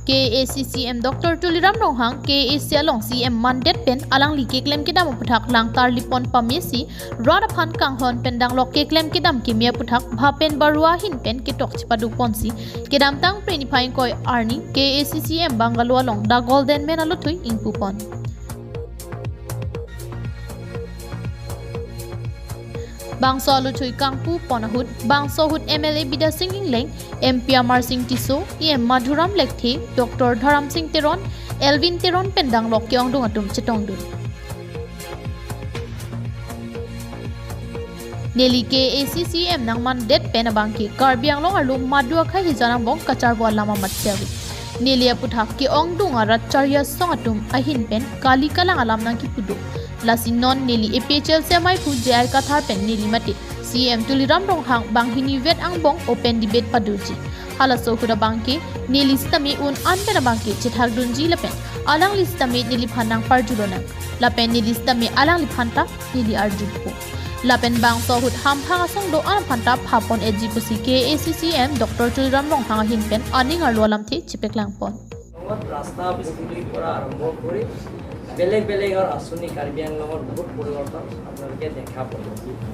KACCM Dr. Tuliram Ronghang KAC along CM mandate pen alang li ke klem kidam puthak lang tar lipon pamesi rada phan kanghon pendang lok ke klem kidam kimia puthak bha pen barua hin pen ke tok chipadu ponsi kedam tang preni phaing koi arni KACCM bangalo along da golden men alu thui ingpupon Bangso alu thui kangpu ponahut Bangso hut MLA Bida Singh Ingleng MP Amar Singh Tiso EM Madhuram Lekthe Dr. Dharam Singh Teron Elvin Teron pendang lok kyong dung atum chetong dun Neli KACCM nang man det pen abangki Karbi Anglong alu madua khai hijanang bong kachar bo lama matsewi Nelia puthak ki ong dung arat charya song atum ahin pen kali kalang alam nang ki pudu lasi non neli APHL semai fu JI kathar pen neli mate CM Tuliram Ronghang banghini vet angbong open debate paduji hala sokuda bangke neli stami un anpena bangke chithak dunji lapen alang listami neli phanang parjulonang lapen neli stami alang liphanta neli arjulpo lapen bang sohut hamphang asong do an phanta phapon eji pusi KACCM Dr. Tuliram Ronghang hin pen aning arlu alam the chipeklang pon ৰাস্তা বিস্কুটিৰ পৰা আৰম্ভ কৰি বেলেগ বেলেগৰ আঁচনি কাৰ্বি আংলঙৰ বহুত পৰিৱৰ্তন আপোনালোকে দেখা পাব।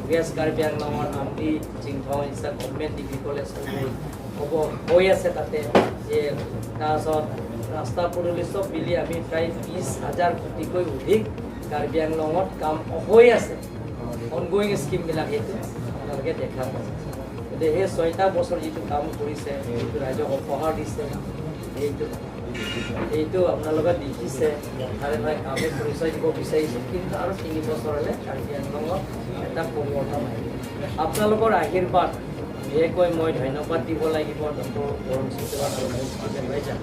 ৱেষ্ট কাৰ্বি আংলঙৰ আমৰি জিংথং নিচিনা গভমেণ্ট ডিগ্ৰী কলেজ হ'ব হৈ আছে তাতে, যে তাৰপাছত ৰাস্তা পদূলি চব মিলি আমি প্ৰায় 20,000 কোটিকৈ অধিক কাৰ্বি আংলঙত কাম হৈ আছে। অনগয়িং স্কিমবিলাক সেইটো আপোনালোকে দেখা পাব। গতিকে সেই 6টা বছৰ যিটো কাম কৰিছে, যিটো ৰাইজক উপহাৰ দিছে, এইটো আপোনালোকে দেখিছে। তাৰে মই কামে পৰিচয় দিব বিচাৰিছোঁ, কিন্তু আৰু 3 বছৰলৈ কাৰ্বি আংলঙত এটা পৰিৱৰ্তন আহিব। আপোনালোকৰ আশীৰ্বাদ, বিশেষকৈ মই ধন্যবাদ দিব লাগিব ডক্টৰ বৰুণ সিং আৰু মোৰ এডভাইজাৰ,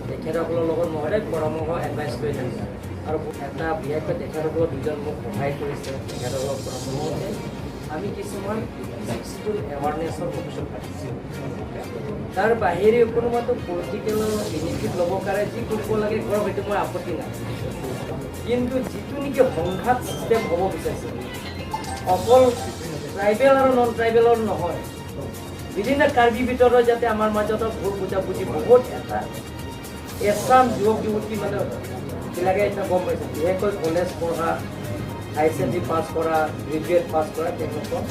তেখেতসকলৰ লগত মই সদায় পৰামৰ্শ এডভাইচ লৈ থাকোঁ। আৰু এটা বিশেষকৈ তেখেতসকলৰ দুজন মোক সহায় কৰিছে, তেখেতসকলৰ পৰামৰ্শতে আমি কিছুমান ছিক্সটিন এৱাৰনেছৰ ৱৰ্কশ্বপ পাতিছোঁ। তাৰ বাহিৰেও কোনোবাটো পলিটিকেল বেনিফিট ল'বৰ কাৰণে যি কৰিব লাগে কৰক, সেইটো মই আপত্তি নাই। কিন্তু যিটো নেকি সংঘাত ছিষ্টেম হ'ব বিচাৰিছে, অকল ট্ৰাইবেল আৰু নন ট্ৰাইবেলৰ নহয়, বিভিন্ন কাৰ্বি ভিতৰত যাতে আমাৰ মাজত ভুল বুজাবুজি বহুত এটা এচাম যুৱক যুৱতী মানে বিলাকে এতিয়া গম পাইছে, বিশেষকৈ কলেজ পঢ়া, হাই ছেকেণ্ডেৰী পাছ কৰা, গ্ৰেজুৱেট পাছ কৰা, তেওঁলোকৰ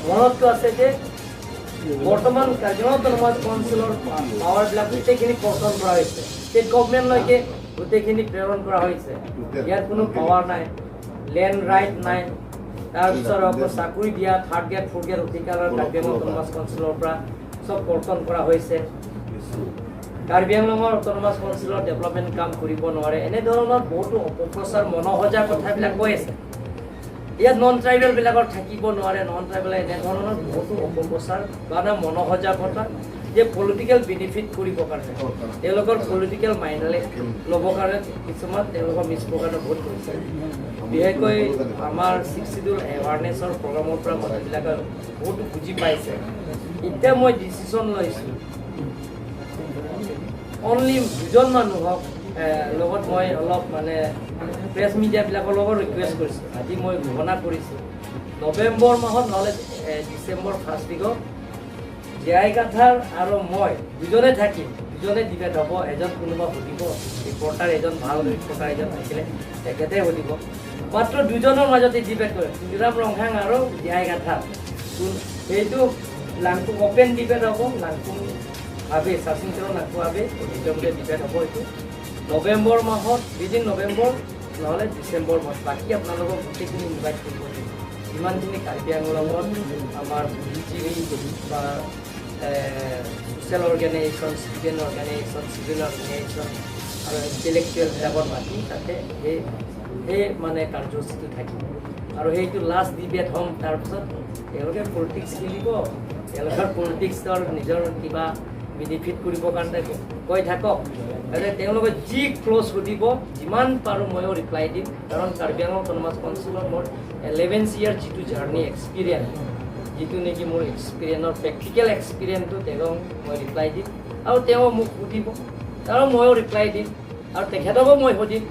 মনতটো আছে যে বৰ্তমান কাৰ্বি অট'নমাছ কাউন্সিলৰ পাৱাৰবিলাক গোটেইখিনি কৰ্তন কৰা হৈছে, ষ্টেট গভমেণ্টলৈকে গোটেইখিনি প্ৰেৰণ কৰা হৈছে। ইয়াত কোনো পাৱাৰ নাই, লেণ্ড ৰাইট নাই। তাৰপিছত আকৌ চাকৰি দিয়া থাৰ্ড গ্ৰেড ফ'ৰ্থ গ্ৰেড অধিকাৰৰ কাৰ্বি অট'নমাছ কাউন্সিলৰ পৰা চব কৰ্তন কৰা হৈছে। কাৰ্বি আংলঙৰ অট'নমাছ কাউন্সিলৰ ডেভেলপমেণ্ট কাম কৰিব নোৱাৰে, এনেধৰণৰ বহুতো অপপ্ৰচাৰ মনসজা কথাবিলাক কৈ আছে। ইয়াত নন ট্ৰাইবেলবিলাকৰ থাকিব নোৱাৰে, নন ট্ৰাইবেলে এনেধৰণৰ বহুতো অপপ্ৰচাৰ বা মনসজা কথা যে পলিটিকেল বেনিফিট কৰিবৰ কাৰণে, তেওঁলোকৰ পলিটিকেল মাইণ্ডলে ল'বৰ কাৰণে কিছুমান তেওঁলোকৰ মিছ প্ৰকাৰণে বহুত কৰিছে। বিশেষকৈ আমাৰ ছিক্স চিডিউল এৱাৰনেছৰ প্ৰগ্ৰামৰ পৰা মানুহবিলাকে বহুতো বুজি পাইছে। এতিয়া মই ডিচিশ্যন লৈছোঁ, অনলি দুজন মানুহক লগত মই অলপ মানে প্ৰেছ মিডিয়াবিলাকৰ লগত ৰিকুৱেষ্ট কৰিছোঁ। আজি মই ঘোষণা কৰিছোঁ, নৱেম্বৰ মাহত নহ'লে ডিচেম্বৰ ফাৰ্ষ্ট উইকত জীয়াই কাথাৰ আৰু মই দুজনে থাকিম, দুজনে ডিবেট হ'ব। এজন কোনোবা সুধিব, ৰিপৰ্টাৰ এজন ভাল ৰিপৰ্টাৰ এজন থাকিলে তেখেতে সুধিব। মাত্ৰ দুজনৰ মাজতে ডিবেট কৰিম, তুলিৰাম ৰংহাং আৰু জীয়াই কাথাৰ। সেইটো লাংকুং অ'পেন ডিবেট হ'ব, লাংকুং ভাবে চাচিং তেৰণ লাংকুং ভাবে ভিতৰতে ডিবেট হ'ব। এইটো নৱেম্বৰ মাহত, উইদিন নৱেম্বৰ নহ'লে ডিচেম্বৰ মাহত। বাকী আপোনালোকক গোটেইখিনি ইনভাইট কৰিব দিম। যিমানখিনি কাৰ্বি আংলঙত আমাৰ বুদ্ধিজীৱী বা social organization, student organization, civil organization আৰু ইণ্টেলেকচুৱেলবিলাকৰ মাতি তাতে সেই সেই মানে কাৰ্যসূচীটো থাকিব। আৰু সেইটো লাষ্ট ডিবেট হ'ম। তাৰপিছত তেওঁলোকে পলিটিক্স খেলিব, তেওঁলোকৰ পলিটিক্সৰ নিজৰ কিবা বেনিফিট কৰিবৰ কাৰণে কৈ থাকক। গতিকে তেওঁলোকে যি ক্ল'জ সুধিব, যিমান পাৰোঁ ময়ো ৰিপ্লাই দিম। কাৰণ কাৰ্বি আংলং অট'নমাছ কাউন্সিলৰ মোৰ 11 ইয়াৰ যিটো জাৰ্ণি এক্সপিৰিয়েঞ্চ, যিটো নেকি মোৰ এক্সপিৰিয়েঞ্চৰ প্ৰেক্টিকেল এক্সপিৰিয়েঞ্চটো তেওঁক মই ৰিপ্লাই দিম। আৰু তেওঁ মোক সুধিব আৰু ময়ো ৰিপ্লাই দিম আৰু তেখেতকো মই সুধিম।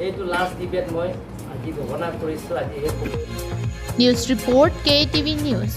এইটো লাষ্ট ডিবেট মই আজি ঘোষণা কৰিছোঁ আজি। News report, KTV news.